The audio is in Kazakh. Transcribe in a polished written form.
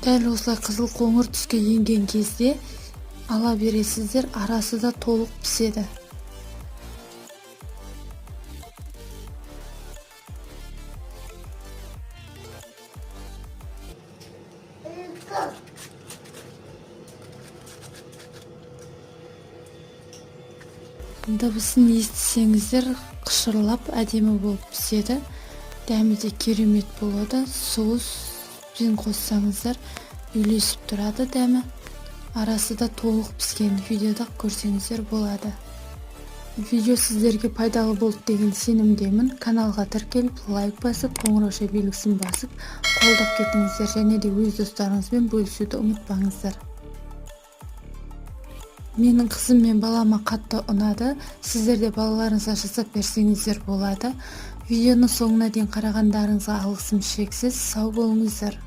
Дәл осылай қызыл қоңыр түске енген кезде ала бересіздер, арасы да толық піседі. Дыбысын естісеңіздер, қышырлап әдемі болып піседі. Дәмі де керемет болады. Соуспен қоссаңыздар, үйлесіп тұрады дәмі. Арасы да толық піскен, видеода көрсеңіздер болады. Видео сіздерге пайдалы болды деген сенімдемін. Каналға тіркеліп, лайк басып, қоңырауша белгісін басып, қолдап кетіңіздер және де өз достарыңызбен бөлісуді ұмытпаңыздар. Менің қызым мен балама қатты ұнады. Сіздер де балаларыңызға жасап берсеңіздер болады. Видеоны соңына дейін қарағандарыңызға алғысым шексіз. Сау болыңыздар.